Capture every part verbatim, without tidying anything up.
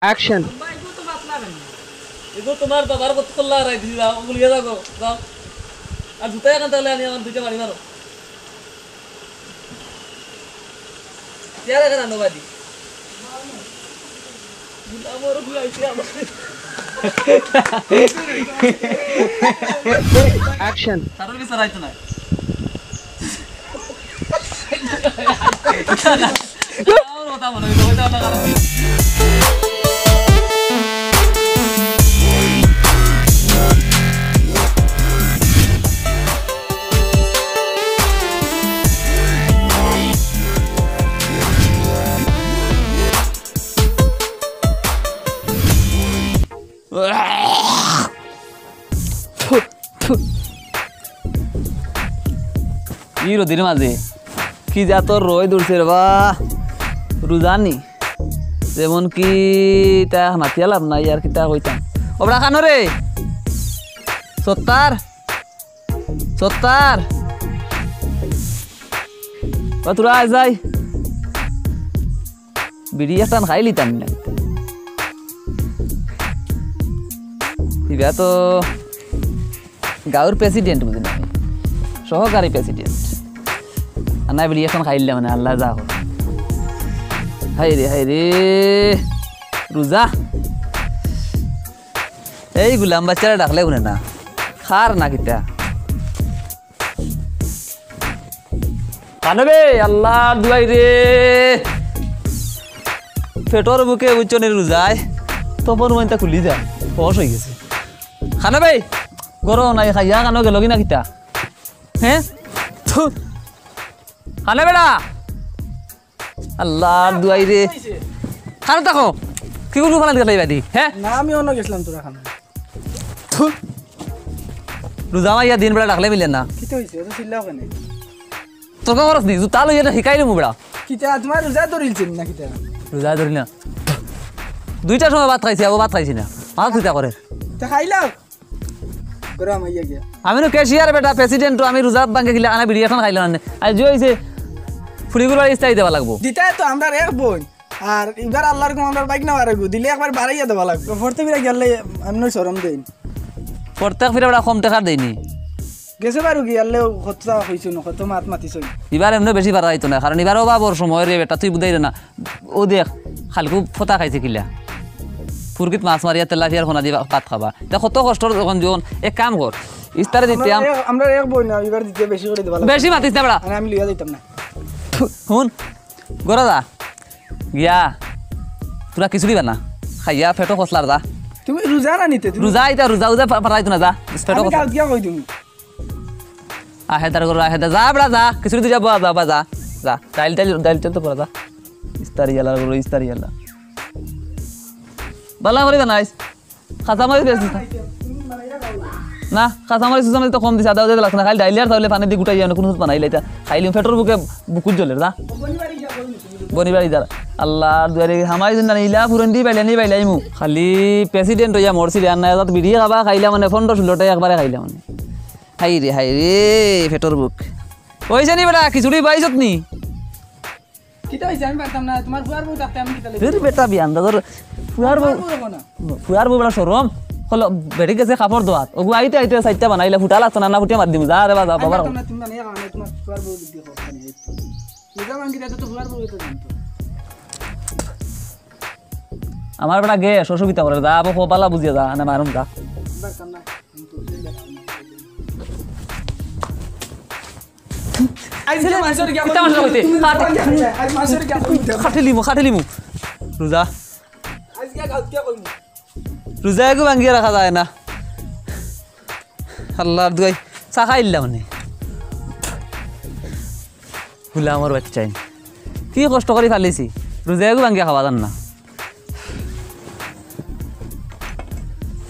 অ্যাকশন। এগু তোমার বাবার কত কল্লা হারাই দিছি, যাও, ওগুলো নিয়ে যাও, যাও। আর জুতা এখান তাহলে আনি আমার দুইটা বাড়ি মারো। চেয়ার এখানে আনো বাড়ি। আমার ঘুরাইছে আমার। অ্যাকশন। তারপর বিচার আইতো না। ই রোদির মাঝে কি জাতর রইদ উঠছে রে বা। রুজানি যেমন কি তা মাতিয়া লাভ নাই আর কিতা কইতাম। ওবরা খানো রে সত্তার, সত্তার। ও তোরা আয় যাই। বিড়ি একটান খাই লিতাম না। ইবা তো গাঁওর প্রেসিডেন্ট বুঝি না, সহকারী প্রেসিডেন্ট। আর না বিড়ি একটান খাইলে মানে আল্লাহ যা হোক। হায় রে, হায় রে, রোজা। এই গুলাম বাচ্চারা ডাকলে শুনে না, খার না কিতা। খানবে, আল্লাহর দুয়াই রে। পেটর ভুকে উচ্চনের রোজায় তপন ওয়াইনটা খুলি যায়, ফস হয়ে গেছে। খানবে, গরো নাই খাইয়া কানো গেল কি না কিতা? হ্যাঁ? থু। খানবে বেটা। আল্লাহর দুয়াই রে। খানো থাকো। কি করবো ফালান গেলাই বাদি? হ্যাঁ? না, আমি অন্য গেছিলাম তোরা খানো। থু। রোজা মাইয়া দিন বেলা ডাকলে মিলে না। কিতা হইছে? অত চিল্লাও কেনে? তোর খবর আছে নি? জুতা লইয়া না শিখাই দেবো বেড়া। কিতা তোমার রোজা ধরিলছে না কিতা? রোজা ধরি না। দুইটার সময় ভাত খাইছি, আবার ভাত খাইছি না। মাথা চিন্তা করে। তা খাইলাও। গরম হইয়া গিয়া। আমি তো ক্যাশিয়ার বেটা, প্রেসিডেন্ট তো, আমি রোজা ভাঙ্গে গেলে আনা বিড়ি এখন খাইলাম না। আর যে হইছে, ফুড়িগুলো ইস্তারি দেওয়া লাগবো। দিতাই তো আমরা এক বোন। আর এবার আল্লাহর হুকুম আমরা বাইক না পারে গো, দিলে একবার বাড়াইয়া দেওয়া লাগবে। পড়তে ফিরে গেলে এমনি শরম দেই। পড়তে ফিরে বেটা কম টাকার দেয়নি। গেছে বারো গিয়ালেও কত হইছে না, কত মাত মাতিছে। এবার এমনি বেশি পারা যাইতো না, কারণ এবার অভাবর সময় রে বেটা, তুই বুঝাই না। ও দেখ, খালকু ফতা খাইছে কিলা। ফুরকিত মাছ মারিয়া তেলাপিয়ার ফোনা দি ভাত খাবা। তা কত কষ্ট যখন যখন এক কাম কর, ইস্তারে দিতাম। আমরা এক, আমরা এক বই না, এবার দিতে বেশি করে দেবা লাগবে। বেশি মাতিস না বেটা। মানে আমি লইয়া যাইতাম না। হুন, গরো যা। গিয়া, তোরা খিচুড়ি বানা। খাইয়া পেটো খসলার যা। তুমি রোজা না নিতে, তুমি রোজা ইতা, রোজা উজা পা-, পারাইতো না, যা। পেটো আমি খসলা। গাঁও গিয়া কই তুমি। আহে তার গরো, আহে দা, যা বেটা, যা। খিচুড়ি তুই যা, বা, যা, বা, যা। যা। ডাইল, ডাইল, ডাইল চল তো পড়া, যা। ইস্তারি আলার গরো, ইস্তারি আলা। বালা করে বানাইস। কাঁচা মরিচ বেশি। না, কাঁচা মরিচ, কাঁচা মরিচ তো কম দিছে, আদা উদা লাগছে না, খালি ডাইলিয়ার তাহলে পানি দি গুটাই যাও, কোনো মানাই লাইতা। খাইলি পেটর ভুকে বুকুত জ্বলের, যা। বনিবাড়ি যা। আল্লাহর দুয়ারে হামাই দিন না, ইলা পুরন দি বাইলা নি বাইলাইমু। খালি প্রেসিডেন্ট হইয়া মরছি রে, আর না, এত বিড়ি খাবা খাইলা মানে, পনেরো ষোলোটাই একবারে খাইলা মানে। হাই রে, হাই রে, পেটর ভুক। ওই জানি বেটা, খিচুড়ি বাইছত নি? কিতা হইছে? আমি পারতাম না। তোমার ফুয়ার বউ থাকতে আমি কিতা লইতাম? ফির বেটা বিয়ান দাদর ফুয়ার বউ। ফুয়ার বউ দেখো না। ফুয়ার বউ বেটা শরম। হলো বেটি গেছে কাপড় ধোয়াত। ওগু আইতে আইতে চাইরটা বানাইলে ফুটা লাগতো না, না ফুটিয়া মার দিমু। যা রে বা, যা, আমি বাবার। পারতাম না, তুমি বানাইয়া খাও না, তোমার ফুয়ার বউ দেখো। নিজে ভাঙ্গি দিতে তো ফুয়ার বউ তো জানতো। আমার বেটা গ্যাস অসুবিধা করে, যা, আবার বালা বুঝিয়া যা, না মারুম যা। পারতাম না। আজকে মানষর কিতা মানষর কইতে? আজ মানষর কিতা কইতে? খাটিলিমু, খাটিলিমু। রোজা। আজকে গাউত কিয়া কইমু? রোজা এগু ভাঙ্গিয়া রাখা যায় না। আল্লাহর দুয়াই চা খাইলাম নি। গুলামর বাচ্চাইন। কি কষ্ট করি ফালিছি। রোজা এগু ভাঙ্গিয়া খাওয়া যান না।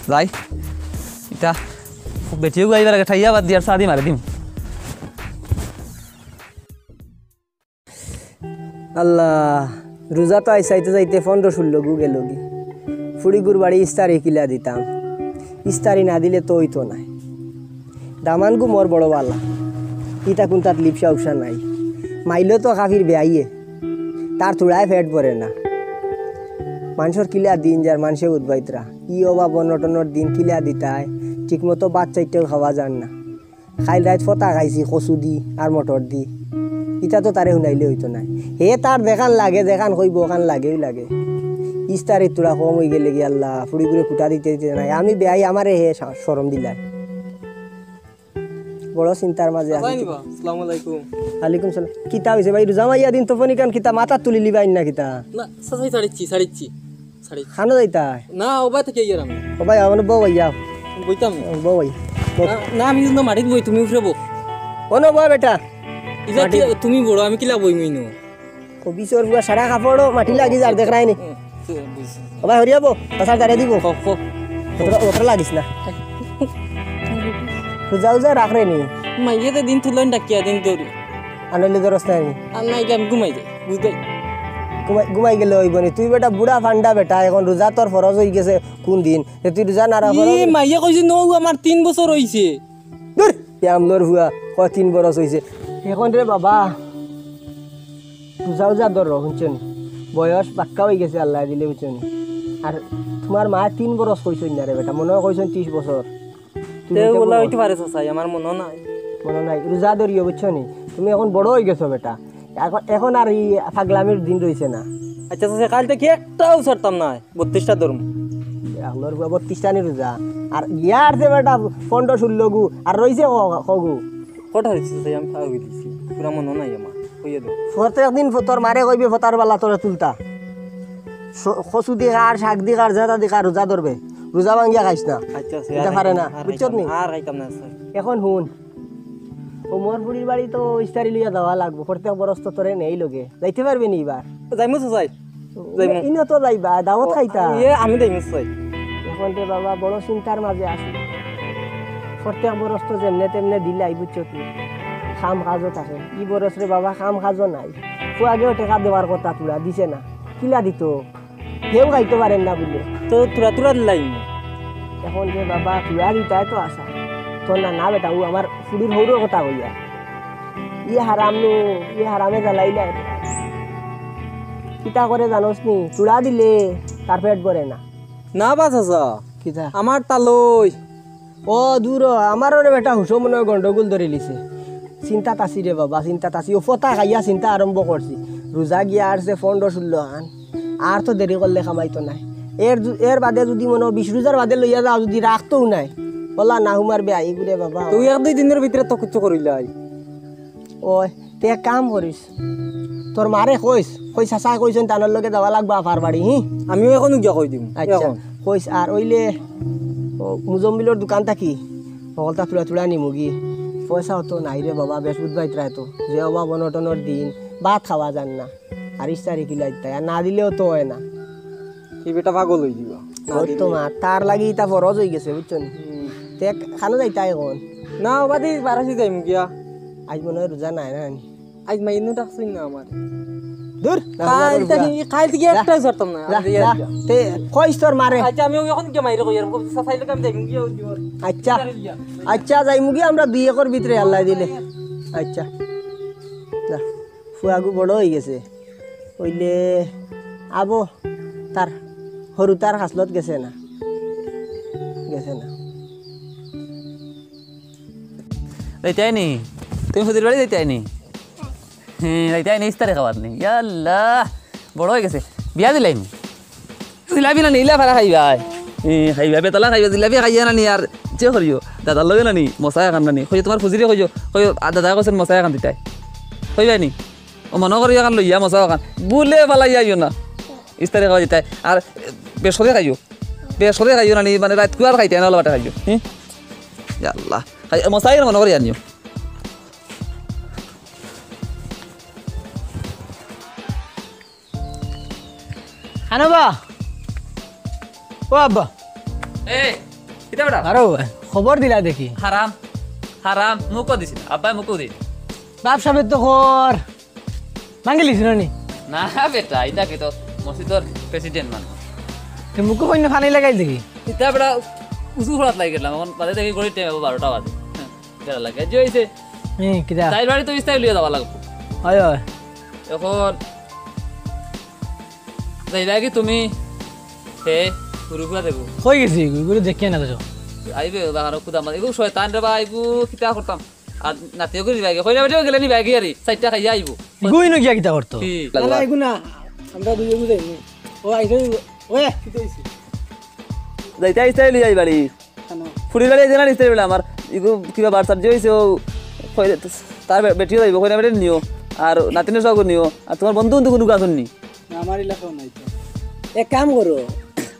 যাই, ইতা বেটিও গাইবার আগে ঠাইয়া বাদ দিয়ার সাদি মারি দিম। আল্লাহ, রোজা তো আইজ চাইতে চাইতে পনেরো ষোলো গু গেলগি। ফুড়িগুর বাড়ি ইস্তারি কিলা দিতাম, ইস্তারি না দিলে তো অইতো নায়। দামানগু মোর বড় বালা, ইতা কুন্তাত লিপসা উপসা নাই। মাইলো তো কাফির বেয়াইয়ে, তার থুড়ায় পেট ভরে না। মানষর কিলা দিন যার, মানষে বুঝবাইতরা। ই অভাব অনটনর দিন কিলা দিতায়, ঠিকমতো ভাত চাইরটাও খাওয়া যার না। কাইল রাইত ফতা খাইছি কচু দি আর মটর দি। ইতা তো তারে হুনাইলে অইতো নায়। হে তার যেখান লাগে, যেখান কইবো অখান লাগেউ লাগে। ইস্তারি থুড়া কম অইগেলেগি আল্লাহ, ফুড়িগুরে কুটা দিতে দিতে নাই। আমি বেয়াই, আমারে হে শা-, শরম দিলায়। বড় চিন্তার মাঝে আছি। আসসালামু আলাইকুম। ওয়ালাইকুম সালাম। কিতা অইছে ভাই? রোজা মাইয়া দিন তো ফনিকান কিতা মাথাত তুলিলিবায় না কিতা? না, চাচাই ছাড়িচ্ছি, ছাড়িচ্ছি, ছাড়িচ্ছি। খানো যাইতায়? না, ও ভাই তো কে ইয়ার আমি। ও ভাই, আমার বউ ভাইয়া। বইতাম। বউ ভাই। বউ। না, না, আমি কিন্তু মাটিত বই, তুমি উপরে বও। ও না বউ বেটা। ইজা মাটি- কি তুমি বড়, আমি কিলা বই মুইনো? কবিসর বুয়া সারা কাপড়ও মাটি লাগি যার, দেখরায় নি। হুম, হুম, বুঝছি। ও ভাই, হরিয়া বউ, তাছাড়া দাঁড়িয়ে দিব। ক, ক। ওতরা, ওতরা লাগিস না। রোজা উজা রাখরে নি। মাইয়ে তো দিন তুলন ডাকিয়া দিন ধরি। আনলে তো রস নাই নি। আর নাই, আমি ঘুমাই যাই, বুঝতে। ঘুমাই, ঘুমাই গেলে অইবো নি। তুই বেটা বুড়া ফান্ডা বেটা, এখন রোজা তোর ফরজ অইগেছে কোন দিন? এ তুই রোজা না রাখো? ই, মাইয়ে কইছে নৌ আমার তিন বছর অইছে। দূর, প্যামলর হুয়া, কয় তিন বরস অইছে। এখন রে বাবা, রোজা উজা ধরো, হুনছো নি? বয়স বাক্কা অইগেছে আল্লায় দিলে, বুঝছো নি? আর তুমার মায় তিন বরস কইছইন না রে বেটা, মনো অয় কইছইন ত্রিশ বছর। তুমি তে তো ওলা বুঝো। অইতে পারে চাচাই, আমার মনো নাই। মনো নাই, রোজা ধরিও, বুঝছো নি? তুমি এখন বড় অইগেছো বেটা, এখন, এখন আর ই পাগলামির দিন রইছে না। আচ্ছা চাচা, কাইল থাকি একটাও ছাড়তাম না। বত্রিশটা ধরমু। আল্লার বুয়া বত্রিশটা নি রোজা। আর ইয়ার যে বেটা পনেরো ষোলো গু, আর রইছে ক-, কগু? কটা রইছে চাচা, আমি পাহরি দিছি। পুরা মনো নাই আমার। কইয়া দেও। প্রত্যেক দিন ফ-, তোর মারে কইবে ফতার বালা তোরে তুলতা। স-, কচু দি কার, শাক দি কার, যেতা দি কার, রোজা ধরবে। রোজা ভাঙ্গিয়া খাইস না। আচ্ছা, আচ্ছা, ইতা আর পারে না, খাইতাম না, আর বুঝছত খাইতাম নি? না, আর খাইতাম না, স্যার। এখন হুন, ও মোর ফুড়ির বাড়ি তো ইস্তারি লইয়া যাওয়া লাগবো, প্রত্যেক বরস তো তোরে নেই লগে। যাইতে পারবে নি এবার? যাইমু চাচাই। যাইমু। ইনো তো যাইবা, দাওয়াত ও, খাইতা। ইয়ে, আমি যাইমু চাচাই। এখন রে বাবা, বড় চিন্তার মাঝে আছি। প্রত্যেক বরস তো যেমনে তেমনে দিলাই, বুঝছো নি? কাম কাজও থাকে। ই বরস রে বাবা, কাম কাজও নাই। ফুয়াগেও টেকা দেওয়ার কথা, থুড়া দিছে না। কিলা দিত? কেউ খাইতে পারেন না বুলে। তো থুড়া থুড়া দিলাই। এখন রে বাবা, থুড়া দিতায় তো আশা। তোর না, না বেটা, ও আমার ফুড়ির হৌরর কথা কইয়া। ই হারাম নু, ই হারামে জ্বালাইলা। কিতা করে জানোস নি? থুড়া দিলে তার পেট ভরে না। না বা চাচা। কিতা? আমার তালই। ও দূর হ, আমারও রে বেটা হুশো মনে অয় গন্ডগোল ধরিলিছে। চিন্তাত আছি রে বাবা, চিন্তাত আছি। ও ফতা খাইয়া চিন্তা আরম্ভ করছি। রোজা গিয়া আরছে পনেরো ষোলো খান। আর তো দেরি করলে কামাইতো নায়। এর যু-, এর বাদে যুদি মনো বিশ রোজার বাদে লইয়া যাও, যুদি রাখতোউ নায়, ওলা না হুমার বেয়াই গুরে বাবা। তুই এক দুই দিনর ভিতরে তো কিচ্ছু করিলাই। ওই, তে এক কাম করিস, তোর মারে কইস, কই চাচায় কইছইন তানর লগে যাওয়া লাগবো আফার বাড়ি, হি? আমিও এখন গিয়া কই দিমু, আচ্ছা, এখন। কইস। আর অইলে, ও, মুজম্মিলর দোকান থাকি হকলতা থুড়া থুড়া নিমুগি। পয়সা অত নাই রে বাবা, বেশ বুঝবাইতরায় তো, যে অভাব অনটনর দিন, ভাত খাওয়া যার না। আর ইস্তারি কিলা দিতায়, আর না দিলেও তো অয় না। ই বেটা পাগল অই দিবা। না ওই দিলে। তো মা, তার লাগি ইতা ফরজ অইগেছে, বুঝছো নি? হুম। তে খানো যাইতায় এখন? না, বাদে বারাসি যাইমু গিয়া। আইজ মনো অয় রোজা নাই না নি? আইজ মাইনু ডাকছইন না আমার। দূর, না, কাইল না, থাকি, কাইল থাকি যা। একটাও ছাড়তাম না। যা, আমি যা। যা। তে কইস তোর মারে। আচ্ছা, আমি এখন গিয়া মাইরে কই আর, চাচাইলে আমি যাইমু গিয়া ওই দিবার। আচ্ছা। আচ্ছা, যাইমু গিয়া আমরা দুই একর ভিতরে আল্লায় দিলে। আচ্ছা। যা। ফুয়াগু বড় অইগেছে। অইলে আবো তার হরু তার খাসলত গেছে না। গেছে না। যাইতায় নি? তুমি ফুজির বাড়ি যাইতায় নি? হ্যাঁ, যাইতায় নি? ইস্তারি খাওয়াত নি? ইয়াল্লা, বড় অইগেছে। বিয়া দিলায় নি? জিলাপি না নি, ইলা ফারা খাইবায়। এ, খাইবা, বেতালা খাইবা, জিলাপি খাইয়া না নি, আর যে করিও, দাদার লগে না নি, মশা এখান না নি। কইও তুমার ফুজিরে কইও, কইও, আর দাদায় কইছইন মশা এখান দিতায়। কইবায় নি? ও মনো করিও এখান লইয়া মশা এখান। বুলে ফালাইয়া আইও না। ইস্তারি খাওয়া দিতায়। আর বেশ করি খাইও। বেশ করি খাইও না নি, মানে রাইত কুয়ার খাইতায় না, অলা বাটে খাইও। হুম? ইয়াল্লা। খাই, মশা এখান মনো করি আনিও। আনবা। ও আব্বা। এ, কিতা বেটা? আরো খবর দিলা দেখি। হারাম, হারাম, মুখও দিছি না। আব্বায় মুখও দিন। বাপ সাবের তো খর। মাঙ্গি লিছি না নি? না বেটা, ইটা কি তো মসজিদর প্রেসিডেন্ট মানুষ। তে মুখও কইন্য ফানি লাগাইল দেখি। ইটা বেটা উঁচু ফড়াত লাগি গেলাম। এখন বাদে দেখি ঘড়ির টাইম অইবো বারোটা বাজে। হ্যাঁ, বেটা লাগে। যে অইছে? হুম, কিতা? তাইর বাড়ি তো ইস্তারি লইয়া যাওয়া লাগবো। হয়, হয়। এখন যাইবা কি তুমি? হে, গুরু গুয়া দেখো। কই গেছে? গুরু গুরু দেখিয়া না তো। আইবে, বাগানো কুদা মাছ। এগু শয়তান রে বা, এগু কিতা করতাম? আর নাতিও করি নিবাইগে। কইনা বেটিও গেলে নিবাইগে আরে। চাইরটা খাইয়া আইবো। ইগুই নু গিয়া কিতা করতো? কি? না, না, এগু না। আমরা দুইও বুঝাই নি। ও আইছে, ওয়ে, কিতা হইছে? যাইতে আইস্তারি লইয়া আই বাড়ি। কেন? ফুড়ির বাড়ি আইছে না নিস্তারি বেলা আমার। ইগু কিবা বার্তার যে হইছে, ও কই-, তার বে-, বেটিও যাইবো, কইনা বেটিও নিও। আর নাতিনের সবগু নিও। আর তোমার বন্ধু বন্ধু কোনো গাছ নি? না, আমার এলাকাও নাই তো। এক কাম করো,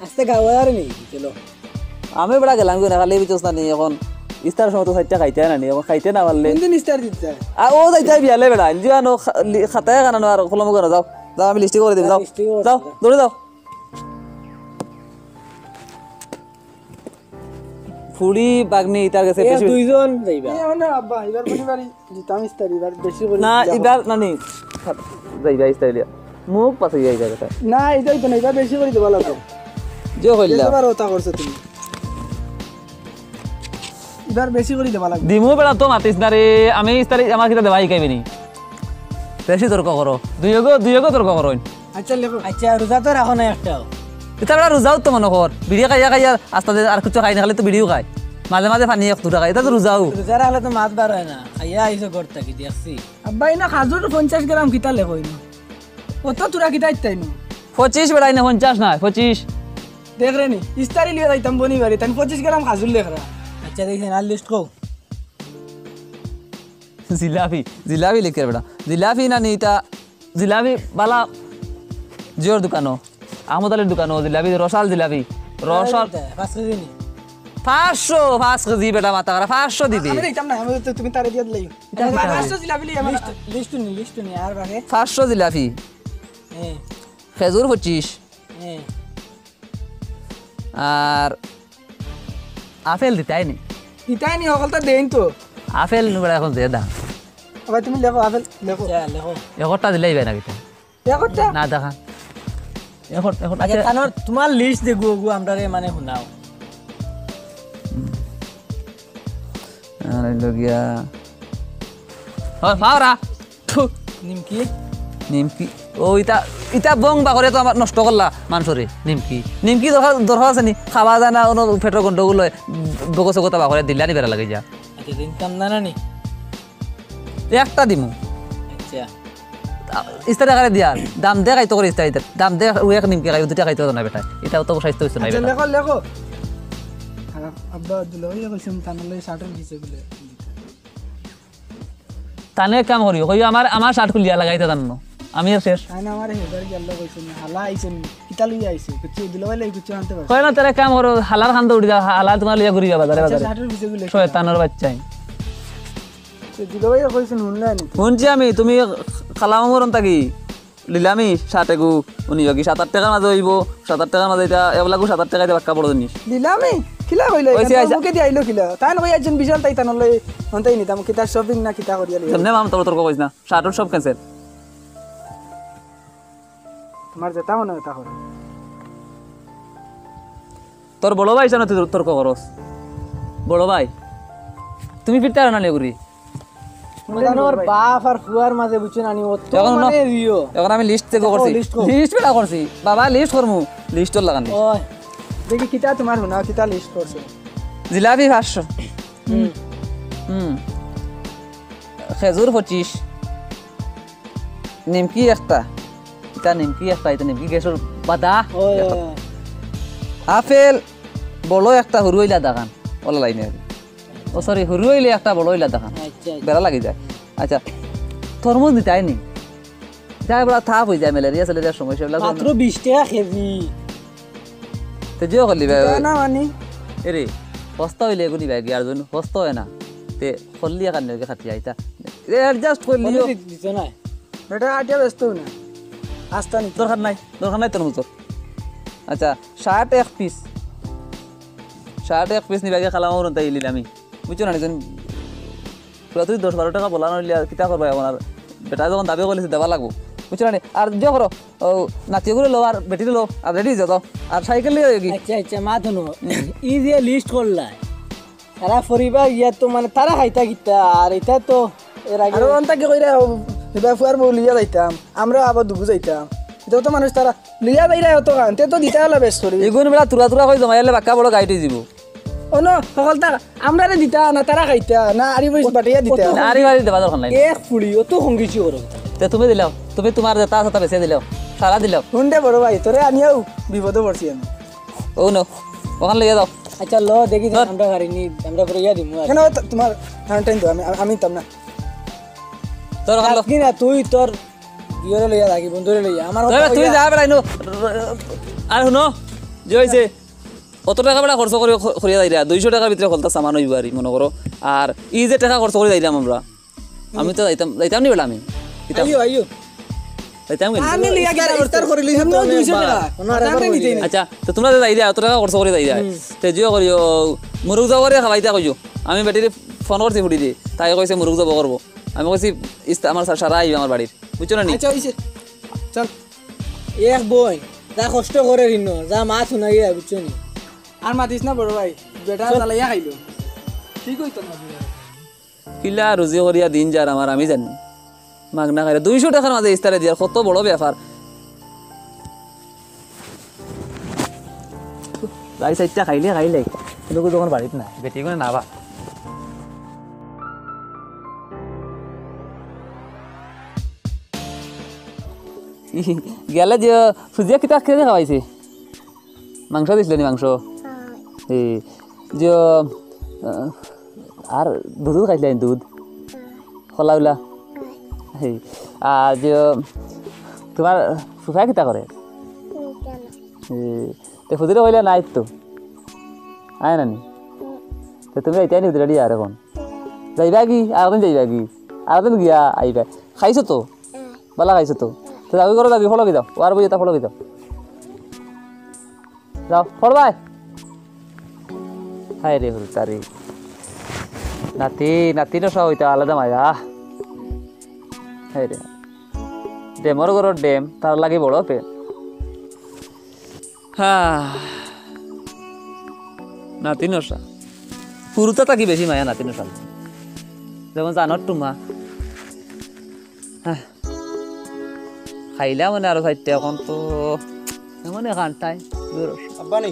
আস্তে গাওয়ার নেই, চলো। আমি বেটা গেলাম গো না, খালি বিচোস না নি, এখন ইস্তার সময় তো চাইরটা খাইতে না নি, এখন খাইতে না পারলে। কোন দিন ইস্তার দিতে? আ, ও যাইতে বিয়ালে বেটা, এনজিও আনো খা-, লি-, খাতায় কানানো আর কলম করে যাও। যাও, আমি লিস্টি করে দিবি, যাও। লিস্টি করে যাও, যাও। দৌড়ে যাও। ফুড়ি বাগনি ইতার গেছে এ, বেশি। দুইজন যাইবা। এ, না, আব্বা, এবার বুঝি বাড়ি। জিতাম ইস্তারি, এবার বেশি করি না, দিবা। এবার না নি। যাইবা ইস্তারি দিয়া। মুখ পাশে যাইবা কথা। না, এটাই তো না, এবার বেশি করি দিবা লাগবো। যে কইলা। এবার ওটা করছো তুমি। এবার বেশি করি দিবা লাগবো। দিমু বেটা তো মাতিস না রে, আমি ইস্তারি আমার কিতা দেওয়া হিকাইবে নি। বেশি তর্ক করো। দুইগো, দুইগো তর্ক করো। আচ্ছা, লেখো। আচ্ছা, রোজা তো রাখো না একটাও। ইতা বেটা রোজাও তো মনে কর। বিড়ি খাইয়া খাইয়া আস্তা দে আর কিছু খাই না, খালি তো বিড়িও খাই। মাঝে মাঝে পানি এক দুটা খাই। ইতা তো রোজাও। রোজা রাখলে তো মাত বার হয় না। খাইয়া আইছো ঘর থাকি, দেখছি। আব্বা, ইনা খাজুর পঞ্চাশ গ্রাম কিতা লেখো ইনো? অত তোরা কিতা ইত্তাই নো? পঁচিশ বেটা ইনো, পঞ্চাশ নায়, পঁচিশ। দেখ রে নি, ইস্তারি লিয়ে যাইতাম বনি বাড়ি, তাই পঁচিশ গ্রাম খাজুর লেখরা। আচ্ছা, দেখি না, লিস্ট কও। জিলাপি, জিলাপি লিখে বেটা। জিলাপি না নি ইতা, জিলাপি বালা জিওর দোকানো, আহমদ আলীর দোকানো, জিলাপি, রসাল জিলাপি, রসাল। আরে বেটা, পাঁচ কেজি নি? পাঁচশো, পাঁচ কেজি বেটা মাথা খারাপ, পাঁচশো দিবে। আমি দেখতাম না, আমি তো তুমি তারে দিয়া দিলাই। ইতা আমি কিতা পাঁচশো হবে? জিলাপি লই আমার। লিস্ট, লিস্ট নি, লিস্ট নি, আর বাকি? পাঁচশো জিলাপি। হ্যাঁ। খেজুর পঁচিশ। হ্যাঁ। আর আপেল দিতাই নি? দিতাই নি, হকলতা দেইন তো। আপেল নু বেটা এখন যে দাম। আবার তুমি লেখো, আপেল লেখো। আচ্ছা, লেখো। একটা দিলেই বেটা কিতা? একটা? না দেখা। এখন, এখন আচ্ছা, আচ্ছা। তানোর তোমার লিস্ট দেখো, ওগু আমরারে মানে হুনাও। আর হইল গিয়া। ও, পাওরা। থু। নিমকি? নিমকি। ও, ইতা, ইতা বং বাগরে তো আমার নষ্ট করলা মানষরে। নিমকি। নিমকি দরকার, দরকার আছে নি? খাওয়া যায় না, অনো পেটর গন্ডগোল হয়। বগো সগো তা বাগরে দিলা নি বেড়া লাগে যা। আচ্ছা, দিন কাম না না নি? একটা দিমু। আচ্ছা। ইস্তারি আকারে দিয়া, দাম দে খাইতো করে ইস্তারি দে। দাম দে, ও এক নিমকি খাই, দুটা খাইতো না বেটা। ইতা তো স্বাস্থ্য হইতো না আচ্ছা, বেটা। লেখো, লেখো। আর আব্বা দুলাভাই কইছেন, তানলে শার্টের পিছে গুলে। তানে এক কাম করিও, কইও আমার, আমার শার্ট খুলিয়া লাগাইতে জানো। আমি আর শেষ। তাই না, আমার হেজার গেল কইছেন, হালা আইছেন, কিতা লইয়া আইছে? কিছু দুলাভাই লাগি কিছু আনতে পারছে। কয় না, তাহলে এক কাম করো, হালার খান্দো উঠি যাও, হালা তোমার লইয়া ঘুরিবা বাজারে আচ্ছা, বাজারে। শার্টের পিছে গুলে। শয়তানর বাচ্চাই। তো দুলাভাই কইছেন, হুনলে নি? হুনছি আমি, তুমি খালামা মরণ থাকি লিলামি শার্ট এগু উনি যোগী সাত আট টাকার মাঝে হইব, সাত আট টাকার মাঝে এটা এবলাগু সাত আট টাকা এটা বাক্কা বড় জিনিস। লিলামি? কিলা কইলে? ওই যে এটা আইসা- মুখে দিয়ে আইলো কিলা? তাই না কই একজন বিশাল তাই তানলে হন্তাই নিতাম, কিতা শপিং না কিতা করিয়া লিয়া? কেমনে মাম তোর তর্ক কইস না, শার্ট সব ক্যান্সেল। তোমার যেটা মনে হয় তা করো। তোর বড় ভাই সামনে তুই তর্ক করস। বড় ভাই, তুমি ফিরতে পারো না লেগুরি। মানে ওর বাপ আর ফুয়ার মাঝে বুঝছো না নি, অত এখন না, মানে রিও। এখন আমি লিস্ট থেকে দেখো, করছি। লিস্ট কর। লিস্ট বেটা করছি। বাবা, লিস্ট করমু। লিস্টর লাগান। ওই, দেখি কিতা তোমার হুনা, কিতা লিস্ট করছে? জিলাপি পাঁচশো। হুম। হুম। খেজুর পঁচিশ। নিমকি একটা। ইটা নিমকি একটা, ইটা নিমকি গ্যাসর বাদা। ওই, ওই, ওই। আপেল বড় একটা, হুরু হইলা দেখান। ওলা লাইনে আর কি। ও, সরি, হুরু হইলে একটা, বড় হইলা দেখান। আচ্ছা, আচ্ছা। বেড়া লাগি যায়। আচ্ছা, তরমুজ নিতাই নি? যায় বড় তাপ হয়ে যায়, ম্যালেরিয়া স্যালেরিয়ার সমস্যা, এগুলা মাত্র বিশ টাকা কেজি। তে জিও করলি ভাই, এটা না মানে? এরে, সস্তা হইলে এগুনি ভাই, আর যদি সস্তা হয় না, তে করলি এখান নিয়ে খাতি আইতা। এ, অ্যাডজাস্ট করলি। কোনো দি-, দিত না। বেটা, আটিয়া ব্যস্ত না। আস্তা নি। দরকার নাই, দরকার নাই তোর মতো। আচ্ছা, শার্ট এক পিস। শার্ট এক পিস নিবাগে খালাম ওরন তাই লিলামি। বুঝছো না, একজন পুরা তুই দশ বারো টাকা বলা নইলে আর কিতা করবা এখন আর? বেটা যখন দাবি করলিছে, দেবা লাগবো। বুঝছো না? আর যে করো, ও, নাতিগুলো লো আর বেটি লো, আর রেডি যা যাও। আর সাইকেল নিয়ে যাবি। আচ্ছা, আচ্ছা, মা ধনু, হুম। এই যে লিস্ট করলা, সারা পরিবার ইয়া তো মানে তারা খাইতা কিতা, আর এটা তো এর আগে আরো অন্তা কি কইরা, ও, এবার ফুয়ার বউ লিয়া যাইতাম, আমরা আবার দুগু যাইতাম। যত মানুষ তারা লইয়া বাইরা অত খান, তে তো দিতা অলা বেশ করি। ইগুন বেটা তুরা তুরা করি জমাইলে বাক্কা বড় গাইট অইযিবো। অনো, হকলতা আমরারে দিতা না, তারা খাইতা না, আরি বইস বাটিয়া দিতা। আরি বাড়ি দেবা দরকার নাই। এক ফুড়ি, অত কম বেশি করো। তে তুমি দিলাও, তুমি তুমার যেতা আছে তা বেশি দিলাও, সারা দিলাও। হুন দে বড় ভাই, তোরে আনিয়াও বিপদো পড়ছি আমি। ও নো, অখান লইয়া যাও। আচ্ছা, ল দেখি, ধর। আমরা গাড়ি নি, আমরা ঘুরে ইয়া দিমু আর। কেন তো-, তুমার টাইম তো আমি, আমি, আমি নিতাম না। তোর অখান ল। রাখবি না তুই তোর ইয়েরে লইয়া থাকি, বন্ধুরে লইয়া। আমার কথা তুই কইয়া। যা বেড়াই নো। আর হুনো, যে অইছে, অত টেকা বেটা খরচ করি, করিয়া যাইরা, দুইশো টেকার ভিতরে হকলতা সামান অইবো আরি, মনো করো। আর ই যে টেকা খরচ করি যাইরাম আমরা, আমি তো যাইতাম, যাইতাম নি বেটা আমি। যাইতাম। আইও, আইও। যাইতাম কিন্তু। আমি লইয়া ইফতার, গেলাম। ইফতার করি লইছি তো আমি দুইশো একবার। টেকা। অনো আর একবার করি লইছি। আচ্ছা, তো তুমরা যে যাইরা, অত টেকা খরচ করি যাইরা। হুম। তে জিও করিও, মুরগ জবো করি খাওয়াইতা কইও। আমি বেটিরে ফোন করছি ফুড়িরে, তাই কইছে মুরগ জবো করবো। আমি কইছি, ইস্তা-, আমার সা-, সারা আইবা আমার বাড়ির। বুঝছো না নি? আচ্ছা, অইছে। চল। এক বইন, যা কষ্ট করে ঋণ, যা মা শুনাইয়া, বুঝছো নি? আর মাতিস না বড় ভাই, বেটা চল। জ্বালাইয়া খাইলো। ঠিক অইতো না। কিলা রুজি করিয়া দিন যার আমার আমি জানি। মাগনা খাইলে দুইশো টেকার মাঝে ইস্তারে দিয়ার কত বড় ব্যাপার। রাইত চাইরটা খাইলে খাইলে, কিন্তু যখন বাড়িত না, বেটি কোনো না বা। গেলে যে ফুজিয়া কিতা খেয়ে খাওয়াইছে? মাংস দিছিল নি মাংস? হ্যাঁ। এই যে, আহ, আর দুধ খাইছিলাম দুধ। হ্যাঁ। কলা উলা। হ্যাঁ। এই, আর যে, তোমার ফুফা কিতা করে? হুম, কেন? এই, তে ফুজিরে কইলে নাই তো। আয় না নি? হুম। তে তুমি যাইতায় নি ফুজিরে আর এখন? হুম। যাইবা কি? আর দিন যাইবা কি? আর দিন গিয়া আইবা। খাইছো তো? হুম। বালা খাইছো তো? তে যাও, ঘরো যাও, ফলো কি যাও। ও আর বইয়ে তা ফলো কি যাও। যাও, পড়বায়। হায় রে, হুরুতারি। নাতি, নাতি নশা অইতা আলাদা মায়া। হায় রে। ডেমর ঘরর ডেম, তার লাগি বড় প্রেম। হা। নাতি নশা। হুরুতা থাকি বেশি মায়া নাতি নশা। যেমন জানোর টুমা। হ্যাঁ। খাইলা মানে আরো চাইরটা, এখন তো এমন এখানটায়। আব্বা নি?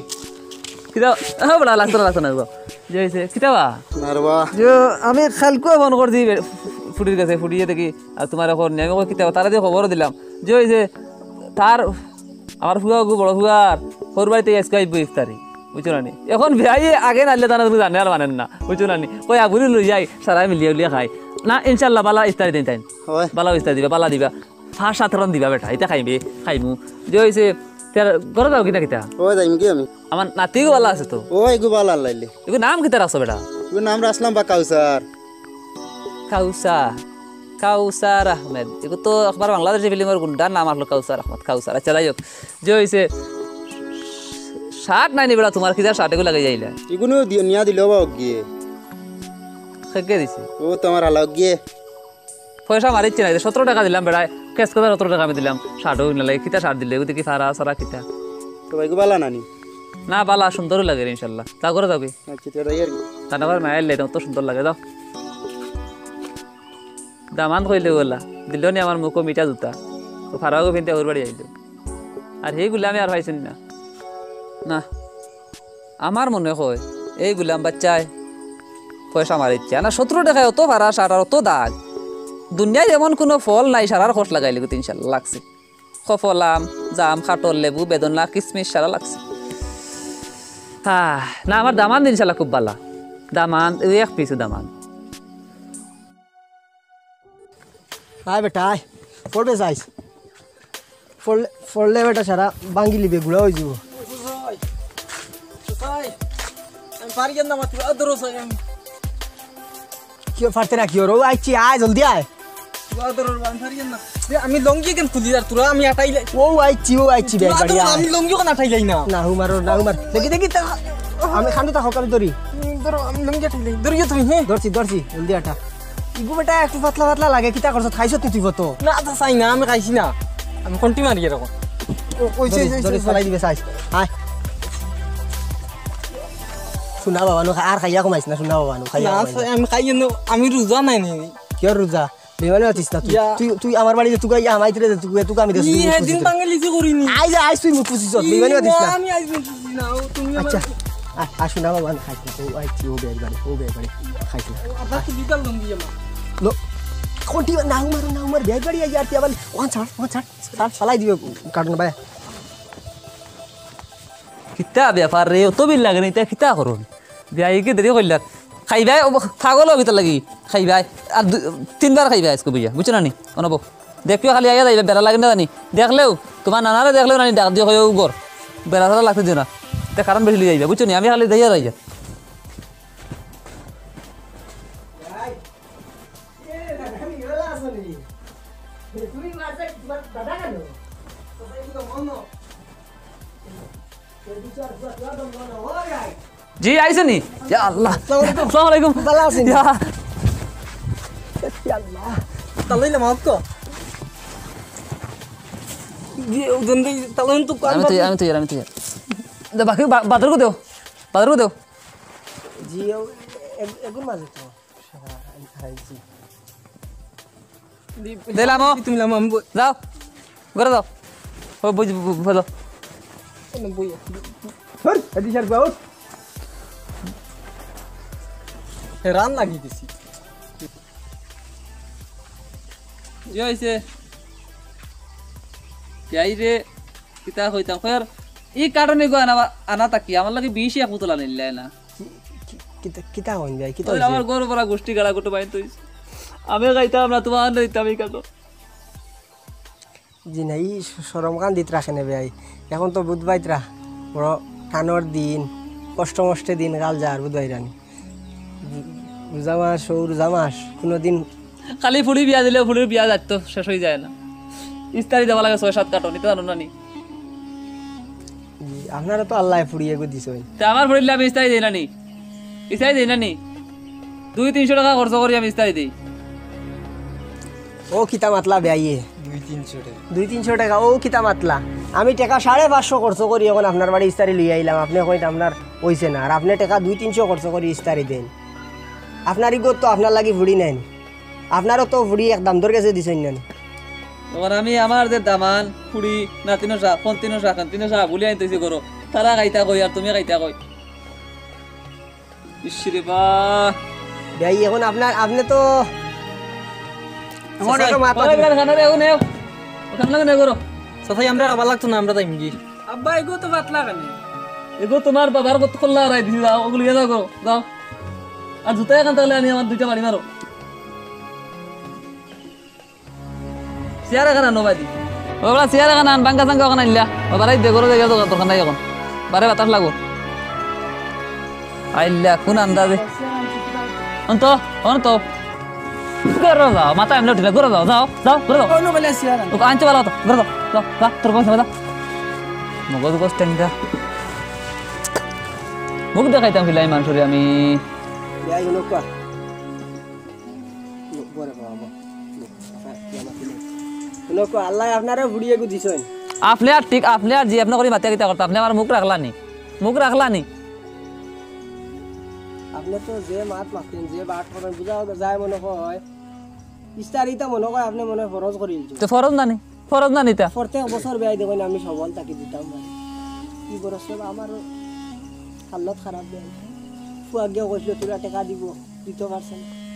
কিতা? হ্যাঁ, বড়া, লাগতো না, লাগতো না, গো। যে হইছে, কিতা বা? নারবা। যে আমি খালকুয়া ফোন করছি, ফুড়ির কাছে, ফুড়িয়ে দেখি, আর তোমার এখন নেই। আমি কই, কিতা বা? তারা দিয়ে খবরও দিলাম। যে হইছে, তার, আমার ফুয়া গো, বড় ফুয়ার, ওর বাড়িতে আজকে আইবো ইফতারি। বুঝছো না নি? এখন বিয়াই আগে নাইলে তারা তুমি জানে আর মানেন না। বুঝছো না নি? কই আগুরি লই যাই, সারাই মিলিয়া উলিয়া খাই। না, ইনশাল্লাহ, বালা ইফতারি দিন তাইন। হয়। বালা ইফতারি দিবা, বালা দিবা। পাঁচ সাত রন দিবা বেটা, ইতা খাইবে, খাইমু। যে হইছে, তার ঘরে যাও কিতা কিতা? ওই যাইমু কি আমি? আমার নাতিগু বালা আছে তো? ওই গু বালা লাইলে। এগু নাম কিতা রাখছো বেটা? এগু নাম রাখলাম বা কাউসার। কাউসার, কাউসার আহমেদ। এগু তো একবার বাংলাদেশি ফিল্মর গুন্ডার নাম আসলো কাউসার আহমেদ, কাউসার। আচ্ছা, যাই হোক, যে হইছে, শার্ট নাই নি বেটা তোমার, কিতা শার্ট এগু লাগাই যাইলা? এগুনো দিয়া নিয়া দিল বা গিয়ে। খেকে দিছে। ও তোমার হালা গিয়ে। পয়সা মারিচ্ছে না, সতেরো টাকা দিলাম বেড়ায়, ক্যাশ কথা সতেরো টাকা আমি দিলাম, শার্টও নালে, কিতা শার্ট দিলে, ওদিকে সারা সারা কিতা। তো ভাই, বালা নানি? না, বালা, সুন্দরও লাগে রে, ইনশাল্লাহ। তা করে যাবি? আচ্ছা, তো যাই আর কি। রান্নাঘর মায়ের লেট, অত সুন্দর লাগে, যাও। দামান কইলে ওলা, দিল নি আমার মুখো মিঠা জুতা। তো ফারাগও ফিনতে ওর বাড়ি আইল। আর সেই গুলামি আর পাইছেন না। না। আমার মনে হয় এই গুলাম বাচ্চায় পয়সা মারিচ্ছে। না, সতেরো টাকায় অত ভাড়া, সার আর অত দাগ। দুনিয়ার এমন কোনো ফল নাই, সারার খোঁজ লাগাইলে কিন্তু ইনশাল্লাহ লাগছে। কফলাম, জাম, কাঠল, লেবু, বেদনা, কিসমিস সারা লাগছে। হ্যাঁ, না, আমার দামান ইনশাল্লাহ খুব ভালা। দামান, ওই এক পিছু দামান। আয় বেটা, আয়। পড়বে চাইস। পড়লে, পড়লে বেটা সারা ভাঙ্গি লিবে, গুড়া হয়ে যাব। আমি পারি না, মাত্র আদর চাই আমি। কিও পারতে না, কিও রে? ও আইছি, আয়, জলদি আয়। আদর, আমি পারি না। এ, আমি লঙ্গি কেন তুলি আর তোরা আমি আটাই লাই। ও আইছি, ও আইছি, তোরা বেটা, আদর, আয়। আমি লঙ্গি কেন আটাই লাই না? না, হুমার, না, হুমার। দেখি, দেখি, তা-, আমি খান্দো তা হকালে ধরি। হুম, ধরো, আমি লঙ্গি আটাই লাই। ধরিও তুমি, হ্যাঁ? ধরছি, ধরছি, জলদি আটা। ইগু বেটা একটু পাতলা পাতলা লাগে, কিতা করছ? খাইছ তুই, তুই কত? না, তা চাই না, আমি খাইছি না। আমি কন্টি মারি এরকম। ও, ওই যে, ধরি, ওই যে, ধরি, ওই যে। ফালাই দিবে, চাইস। আয়। শোনা বাবা, নো, আর খাইয়া কমাইস না, শোনা বাবা, নো, খাইয়া না, কমাইস না। আমি খাইয়া নো, আমি রোজা নাই নি। কিয় রোজা? বেইমানি মাতিস না তুই। ইয়া। তুই, তুই আমার বাড়িত তুকাইয়া হামাইতরে, তুই, তুই আমি দেশ ই, মুখ হেদিন পুছিস। বাঙালি যে করিনি। আইজ, আইজ তুই মুখ পুছিস, ই, বেইমানি মাতিস না, না। আমি আইজ মুখ পুছিস না। ও, তুমি আমার আচ্ছা, আ-, আর শুন, আমার বাবা খাইস না, ও আইছি, ও বের বাড়ি, ও বের বাড়ি, খাইস না। ও, আপনার তো বিকাল লঙ্গি আমার। লো, কোনটি না উমার, না উমার, বের বাড়ি আইয়া আর তুই আবার ওখান ছাড়, ওখান ছাড়, ছাড়, ফালাই দিবে কার্টুন ভাই। কিতা ব্যাপার রে, অত বিল লাগে না, ইতা কিতা করুন? বিয়াই কি দেরি করলার? খাইবায়, ও পাগল অইবি তার লাগি। খাইবায়, আর দু-, তিনবার খাইবায় আইজকু বইয়া, বুঝছো না নি? অনবো। দেখিও খালি আইয়া যাইবা, বেড়া লাগে না জানি। দেখলেও, তুমার নানারে দেখলেও নানি ডাক দিও, কইও, "উগর, বেড়া ছাড়া লাগতে দিও না।" তে কারণ বেশি লই যাইবা, বুঝছো নি? আমি খালি দেখিয়া যাইবা। জি, আইছো নি? ইয়া আল্লাহ। আসসালামু আলাইকুম। আসসালামু আলাইকুম। ভালা আছইন? ইয়া। ইয়া আল্লাহ। তালই না মাফ কর। জি, ও জন্দি তালই তো আমি তো, আমি তো, আমি তো। দে, বাকি বা-, বাদরগু দেও। বাদরগু দেও। জি, ও এগ-, এগুর মাঝে তো। সারা, আমি খাইছি। দিলাম ও। তুমি লামো, আমি বই। যাও। ঘরে যাও। ও, বুঝ-, বু-, বলো। এনে বই। ধুর, এদি স্যার, বাউট। এ, রান লাগিয়ে দিছি। কি হইছে? যাই রে, কিতা কইতাম? কই আর ই কার্টুন এগু আনা, আনা থাকি, আমার লাগি বিশ এক বোতল আনিলে না। কি, কি, কিতা, কিতা কইন ভাই? কিতা ওই হইছে? আমার ঘর ভরা গোষ্ঠী গাড়া গুটো বাইন তুই। আমি খাইতাম না, তোমার নিতাম ই কার্টুন। জি না, ই শ-, শরম কান দিত রাখে না ভাই। এখন তো বুধবাইতরা, বড় টানোর দিন, কষ্ট মষ্টে দিন কাল যার বুধবাইরানি। রু-, রোজা মাস, ও রোজা মাস, কোনোদিন খালি ফুড়ি বিয়া দিলেও ফুড়ির বিয়া যাইতো শেষ হয়ে যায় না। ইস্তারি দেওয়া লাগে ছয় সাত কার্টন, ইতা জানো না নি? জি, আপনারা তো আল্লাহ ফুড়ি এগু দিছইন। তে আমার ফুড়ির আমি ইস্তারি দেই না নি? ইস্তারি দেই না নি? দুই তিনশো টাকা খরচ করি আমি ইস্তারি দেই। ও কিতা মাতলা বেয়াইয়ে? দুই তিনশো টাকা। দুই তিনশো টাকা, ও কিতা মাতলা? আমি টাকা সাড়ে পাঁচশো খরচ করি এখন আপনার বাড়ি ইস্তারি লইয়া আইলাম, আপনে কইন আপনার অইছে না, আর আপনে টাকা দুই তিনশো খরচ করি ইস্তারি দেন। আপনার ইগত তো আপনার লাগি ফুড়ি নাইন। আপনারও তো ফুড়ি এক দামদর গেছে দিছইন না নি? এখন আমি আমার যে দামান, ফুড়ি, নাতিনো শাক, ফন্তিনো শাক, আন্তিনো শাক, বুলি আনতেছি করো। তারা খাইতা কই আর তুমি খাইতা কই। ইস রে বা। ভাই, এখন আপনার, আপনে তো আমার চাচা তো ভাই। মাত ওই আছে। বেটা, খানা রে, ও নেও। ও খানা রে, নেও করো। চাচা, আমরা খাবার লাগতো না, আমরা যাইমগি। আব্বা, এগু তো পাতলা কেনে? এগু তোমার বাবার কত খোল্লা হারাই দিছি, যাও, ওগুলো নিয়ে যাও গো, যাও। আর জুতা এখন তাহলে আনি আমার দুইটা বাড়ি মারো। চেয়ার এখন আনো বাদি। ও বাবা, চেয়ার এখন আন, বাঙ্গা চাঙ্গা এখন আনলা। ও বাবা, রাইত বেগরো যাইয়া দরকার, দরকার নাই এখন। বারে বাতাস লাগবো। আইলা, কোন আন্দাজে? অন্ত, অন্ত। ঘুরো যাও, মাথা এমনি উঠিলা, ঘুরো যাও, যাও, যাও, ঘুরো যাও। অন্য বেলা চেয়ার আন। ও, আনছো ভালো কথা, ঘুরো যাও, যাও, যাও, তোর বংশ, যাও। মগজ গোস টেঙ্গা। মুখ দেখাইতাম কিলাই মানুষরে আমি। বিয়াই হলো কোয়া। বরে বাবা, বরে। হলো কোয়া, আল্লাহ আপনারে ফুড়ি এগু দিছইন। আপনে আর ঠিক, আপনে আর জি, আপনে করি মাতিয়া কিতা করতা, আপনে আমার মুখ রাখলা নি? মুখ রাখলা নি? আপনে তো যে মাত মাতইন, যে বাট করইন, বুঝা যায় মনে হয়। ইস্তারিতা মনে হয় আপনে মনে হয় ফরজ করি দিছইন। তো ফরজ না নি? ফরজ না নিতা? প্রত্যেক বছর বিয়াই দেখইন আমি সবল থাকি দিতাম পারি। ই বরস তো আমার হালত খারাপ বিয়াই। ফুয়া গিয়া কইছিল, "তোরা টেকা দিব, দিতে পারছে না।"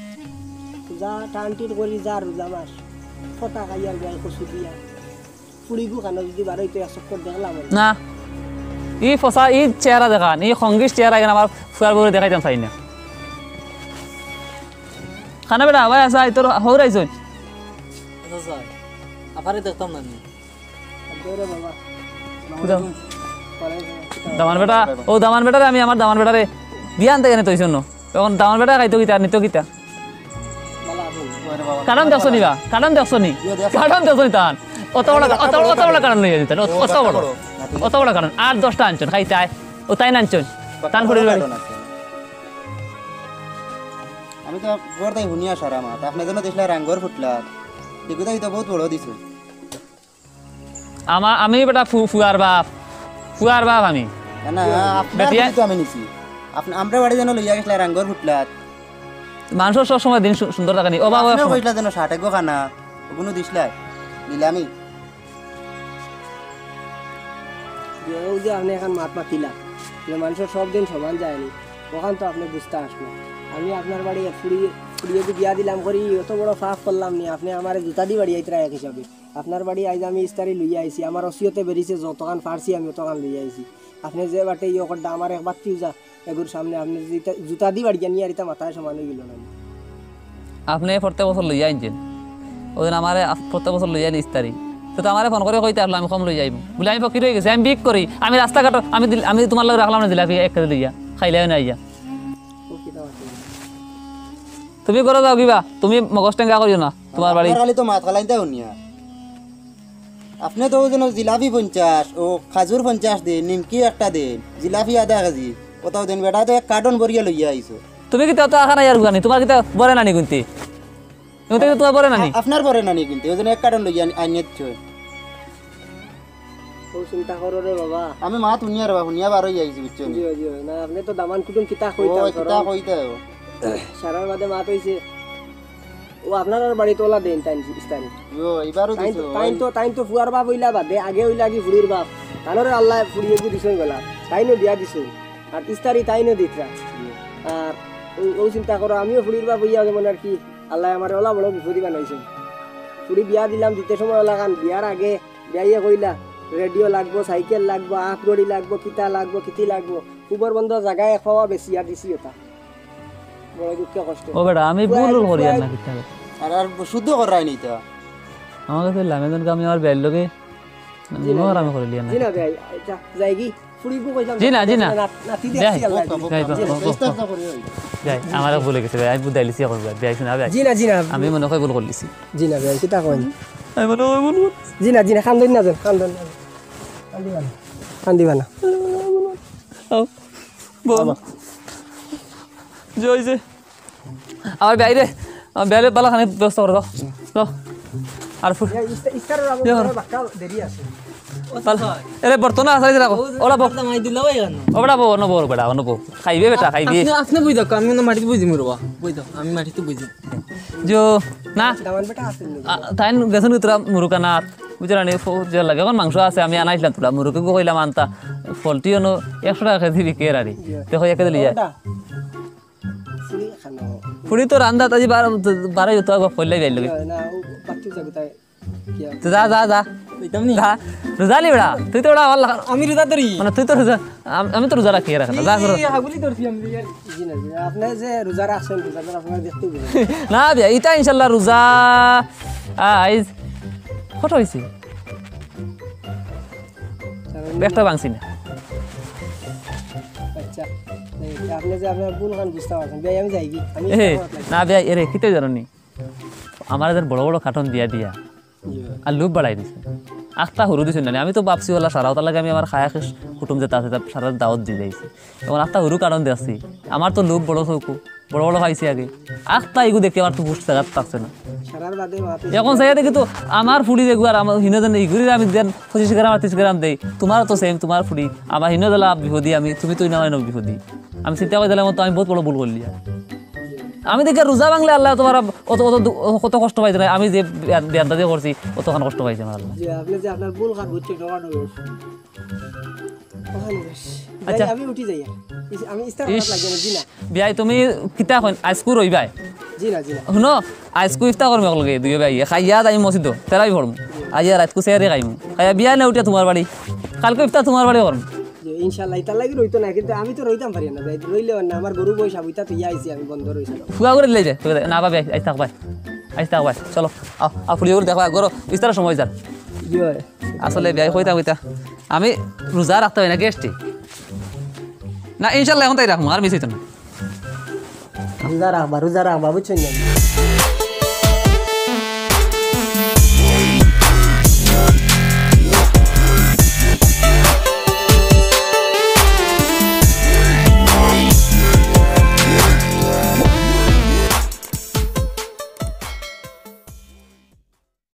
যা টান টিন করি, যা রোজা মাস। ফটা খাইয়ার বিয়াই কচু দিয়া। ফুড়িগু খানো যদি বারো হইতো এক চক্কর দেখলাম আমি। না। ই ফসা, ই চেহারা দেখান, ই খঙ্গিস চেহারা এখান আমার ফুয়ার বউরে দেখাইতাম চাই না। খানা বেটা, ভাই আসা, তোর হৌর আইছইন। আচ্ছা, স্যার, আপারে দেখতাম না নি। আদরে বাবা। দামান বেটা, ও দামান বেটারে আমি আমার দামান বেটারে বিয়ান থেকে আনি তৈছন। এখন দামান বেটা খাইতো কিতা, নিত কিতা? কারণ দেখছো নি বা? কারণ দেখছো নি? কারণ দেখছো নি তান? অত বড়, অত, অত বড় কারণ লইয়া দিতেন, অত, অত বড়। অত বড় কারণ। আর দশটা আনছন, খাইতে আয়। ও তাই না আনছন? তান ফুড়ির বাড়ি। আমি তো বড় তাই হুনিয়া সারা মাত। আপনি যেন দিছিলা রাঙ্গর ফুটলা। এগুলো তো বহুত বড় দিছে। আমা-, আমি বেটা ফু-, ফুয়ার বাপ। ফুয়ার বাপ আমি। না, না, আপনার বেটিয়ে- ফুড়ি তো আমি নিছি। আপনি, আমরা বাড়ি যেন লইয়া গেছিলা রাঙ্গর ফুটলাত। মানষর সব সময় দিন সু-, সুন্দর থাকে নি। ও বাবা, আপনেও কইছলা যেন শার্ট এগো খানা, ওগুনও দিছলা, নিলামি। যে ও যে আপনে অখন মাত মাতিলা, যে মানষর সব দিন সমান যায় নি, অখান তো আপনে বুঝতা আছলা। আমি আপনার বাড়ি ফুড়ি, ফুড়ি এগু বিয়া দিলাম করি, অত বড় পাপ করলাম নি, আপনে আমারে জুতা দি বাড়িয়াইতরা এক হিসাবে। আপনার বাড়ি আইজ আমি ইস্তারি লইয়া আইছি, আমার ওসিয়তে বেরিছে যতখান পারছি আমি অতখান লইয়া আইছি। আপনে যে বাটে ইয়ে করতা আমার এক বাত্তিও যা, এগুর সামনে আপনে জুতা, জুতা দি বাড়িয়া নিয়া আর ইতা মাতায় সমান অইগেলো না। আপনে প্রত্যেক বছর লইয়া আনছইন, ওদিন আমারে আপ-, প্রত্যেক বছর লইয়া আনি ইস্তারি। তে তো আমারে ফোন করি কইতা আছলা আমি কম লইয়া আইমু। বুলে আমি ফকির অইগেছি, আমি ভিক করি, আমি রাস্তাঘাটো, আমি দিল-, আমি তুমার লগে রাখলাম না জিলাপি এক কেজি লইয়া, খাইলায়ও না আইয়া। তুমি ঘরো যাও কিবা, তুমি মগজ টেঙ্গা করিও না, তুমার বাড়ি। আপনার খালি তো মাত খালাইতা হুনিয়া। আপনে তো ওই জন্য জিলাপি পঞ্চাশ, ও খাজুর পঞ্চাশ দিন, নিমকি একটা দিন, জিলাপি আধা কেজি, ওটাও দিন, বেটা তো এক কার্টন ভরিয়া লইয়া আইছো। তুমি কিতা তো আখান আইয়ার হুয়ানি, তুমার কিতা বরে নানি গুনতে? তুমি তো তুমার বরে নানি। আ-, আপনার বরে নানি গুনতে, ওই জন্য এক কার্টন লইয়া আনি-, আনিয়ে দিছো। ও চিন্তা করো রে বাবা। আমি মাত হুনিয়া রে বাবা, হুনিয়া বার অইয়া আইছি, বুঝছো নি? জি, জি, না, আপনে তো দামান কুটুম কিতা ও, কইতাম, কিতা কারণ কইতায় ও? সারার বাদে মাত অইছে। ও আপনার বাড়িত ওলা দেন তাইন ইস্তারি। ইয়ো, এবারও তাইন তো, দিছো। তাইন তো, তাইন তো ফুয়ার বাপ অইলা বাদে, আগে অইলা কি ফুড়ির বাপ। তানরে আল্লায় ফুড়ি এগু দিছইন গলা। তাইনও বিয়া দিছইন। আর ইস্তারি তাইনও দিতরা। আর ও, ও চিন্তা করো, আমিও ফুড়ির বাপ অইয়া যেমন আর কি, আল্লায় আমারে ওলা বড় বিপদি বানাইছইন। ফুড়ি বিয়া দিলাম, দিতে সময় ওলা খান, বিয়ার আগে বিয়াইয়ে কইলা, রেডিও লাগবো, সাইকেল লাগবো, আখ ঘড়ি লাগবো, কিতা লাগবো, কিতি লাগবো। উবর বন্ধ জাগায় এক পাওয়া বেশি আর দিছি ওটা। বড় দুঃখে কষ্টে। ও বেটা, আমি ভুল ফুয়াই, ভুল করি আর ফুয়াই। না কিতা। আর, আর শুদ্ধ করাই নি তো। আমার কাছে লামে জন আমি আমার বেল লগে জি না, মনে হয় জি আমি না। করিলি আর না। জি না ভাই, আচ্ছা, যাই কি? ফুড়ি গু কইলাম জি না, জি না। না, নাতি যাই। দেখছি আল্লাহ। যাই, যাই, যাই, যাই। যাই, আমার ভুল অই গেছে ভাই, আমি বুঝাইলিছি এখন ভাই, ভাই, শুনা ভাই। জি না, জি না। আমি মনে হয় ভুল করলিছি। জি না ভাই, কিতা কইন? আমি মনে হয় ভুল করলিছি। জি না, জি না, কান্দন না যান, কান্দন না যান। কান্দিবা না। কান্দিবা না। আও, বল। আবার। যে ওই যে, আমার বাইরে, আমার বাইরে বালা খানি ব্যবস্থা করে দাও। দাও। আর ফু-, ইয়া, ইফতা-, ইফতারের আগে ইয়া। বাক্কা দেরি আছে। বালা। এরে, বর্তন আছে, এই যে রাখো। ওলা বউ। মাই দিলা ভাই কেন? ওবড়া বউ, অনো বউ, বেটা, অনো বউ। খাইবে বেটা, খাইবে। আপনে, আপনে বই দাও, আমি না মাটিত বই দিমু রে বা। বই দাও, আমি মাটিত বই দিমু। জো, না। দামান বেটা আছে নি? আ, তাইন গেছইন কি তোরা মুরুকা না? বুঝছো না নি, ফো-, যে লাগে, এখন মাংস আছে, আমি আনাইছিলাম তোরা, মুরুকে গো কইলাম আনতা, পোল্ট্রি অনো একশো টাকা কেজি বিকে আর কি। জি। দেখো, এক কেজি লইয়া। ওটা? ফুড়ি খানো। ফুড়ি তো রান্দাত আজি বার-, বারো যত গপ কইলাই বাইর লগে। না, না, ও বাচ্চু যাবে তাই। কি আর? তো যা, যা, যা। কইতাম নি? যা। রোজা নি বেটা, তুই তো বেটা আমার লাগা-, আমি রোজা ধরি। মানে তুই তো রোজা, আম-, আমি তো রোজা রাখি, রাখি না। যা, এই, করো। হাগুলি ধরছি আমি, এই আর কি। জি না, জি না। আপনি যে রোজা রাখছেন, রোজা তো আপনারা দেখতেই বুঝেন। না বিয়া, ইটা ইনশাল্লাহ রোজা আইজ কত হইছে? একটা ভাঙছি না। আচ্ছা, এই, আপনি যে আপনার ভুল খান বুঝতে পারছেন। বিয়া, আমি যাই কি? আমি এ, না বিয়া, এরে, কিতা জানো নি? আমার এদের বড় বড় কার্টন দিয়া দিয়া। ইয়ে। আর লোভ বাড়াই দিছে। আখতা হুরু দিছে না নি? আমি তো ভাবছি ওলা সারা ওটার লাগে আমি আমার খায়া খেশ কুটুম যেটা আছে, তার সারা দাওয়াত দিয়ে যাইছি। এখন আখতা হুরু কার্টন দেখছি। আমার তো লোভ বড় চৌকু, বড় বড় খাইছি আগে। আখতা ইগু দেখি আমার তো হুশ জাগাত থাকছে না। সারার বাদে মাতে এখন চাইয়া দেখি তো আমার ফুড়ি দেখু আর আমার হিনো দেন ইগুরির আমি দেন পঁচিশ গ্রাম আর ত্রিশ গ্রাম দেই। তোমারও তো সেম, তোমার ফুড়ি। আমার হিনো দিলা বিপদি আমি, তুমি তো না হয় বিপদি। আমি চিন্তা করে দিলাম তো আমি বহুত বড় ভুল করলি। আমি দেখি রোজা ভাঙলে আল্লাহ তোমার অত, অত দু-, কত কষ্ট পাইছে না, আমি যে বে-, বেআন্দাজি করছি, অতখান কষ্ট পাইছে আমার আল্লাহ। জি, আপনি যে আপনার ভুল খান বুঝছেন, ওখানে বেশ। ওখানে বেশ। আচ্ছা। যাই, আমি উঠি যাই। ইস, আমি ইস্তার ইস, করাত লাগবে না, জি না। বিয়াই তুমি কিতা কইন, আইজকু রইবাই? জি না, জি না। শুনো, আইজকু ইফতার করমু একলগে, দুইও ভাই। খাইয়া যাই মসজিদো, তেরাবি পড়মু। আইয়া রাইতকু সেহরি খাইমু। খাইয়া বিয়াই না উঠিয়া তোমার বাড়ি। কালকে ইফতার তোমার বাড়ি করমু। জি, ইনশাআল্লাহ, ইতার লাগি রইতো না, কিন্তু আমি তো রইতাম পারি না, ভাই। রইলে অয় না, আমার গরু বই সাবুইতা তো ইয়া আইছি, আমি বন্ধ রইছি। ফুয়া করে দিলে যে, না ভাই, আইজ থাক ভাই। আইজ থাক ভাই, চলো। আও, আও, ফুড়ি করে দেখো, গরো, ইস্তার সময় যার। জি ভাই। আসলে বিয়াই কইতা কইতা। আমি রোজা রাখতে হয় না, গ্যাস্ট্রিক। না, ইনশাআল্লাহ, এখন তাই রাখমু, আর মিস হইতো না। রোজা রাখবা, রোজা রাখবা, বুঝছেন না?